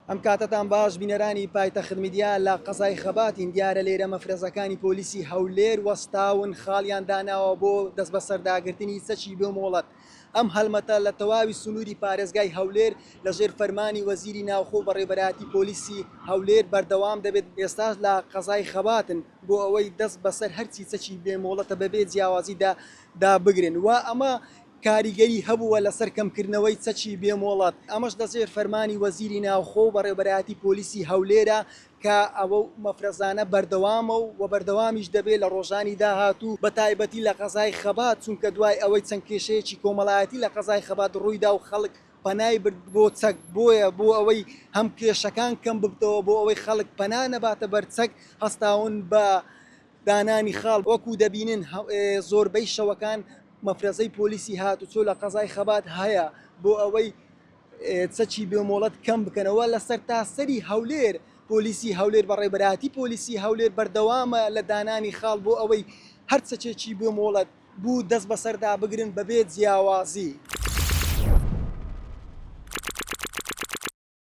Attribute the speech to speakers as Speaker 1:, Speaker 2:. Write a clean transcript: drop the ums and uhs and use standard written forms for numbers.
Speaker 1: ئەم کاتەتان باش بینەرانی پایتەخت میدیا لە قەزای خەباتین دیارە لێرە مەفرەزەکانی پۆلیسی هەولێر وەستاون خاڵیان داناوە بۆ دەستبەسەرداگرتنی چەکی بێ مۆڵەت ئەم هەڵمەتە لە تەواوی سنووری پارێزگای هەولێر لە ژێر فەرمانی وەزیری ناوخۆ و بەڕێوەبەرایەتی پۆلیسی هەولێر بەردەوام دەبێت ئێستاش لە قەزای خەباتن بۆ ئەوەی دەست بەسەر هەرچی چەکی بێ مۆڵەتە بەبێ جیاوازی دا دابگرن و ئەمە کاریگەری هەبووە لەسەر کەمکردنەوەی چەکی بێ مۆڵەت، ئەمەش لەژێر فەرمانی وەزیری ناوخۆ و بەڕێوەبەرایەتی پۆلیسی هەولێرە کە ئەو مەفرەزانە بەردەوامە و بەردەوامیش دەبێت لە ڕۆژانی داهاتوو بەتایبەتی لە قەزای خەبات چونکە دوای ئەوەی چەند کێشەیەکی کۆمەڵایەتی لە قەزای خەبات ڕوویدا و خەڵک پەنای برد بۆ چەک بۆیە بۆ ئەوەی هەم کێشەکان کەم ببتەوە بۆ ئەوەی خەڵک پەنا نەباتە بەر چەک هەستاون بە دانانی خاڵ، وەکو دەبینن زۆربەی شەوەکان مەفرەزەی پۆلیسی هاتوچۆ لە قەزای خەبات هەیە بۆ ئەوەی چەکی بێ مۆڵەت کەم بکەنەوە لە سەرتاسەری هەولێر پۆلیسی هەولێر بەڕێوەبەرایەتی پۆلیسی هەولێر بەردەوامە لە دانانی خاڵ بۆ ئەوەی هەر چەکێکی بێ مۆڵەت بوو دەست بەسەردا بگرن بەبێ جیاوازی.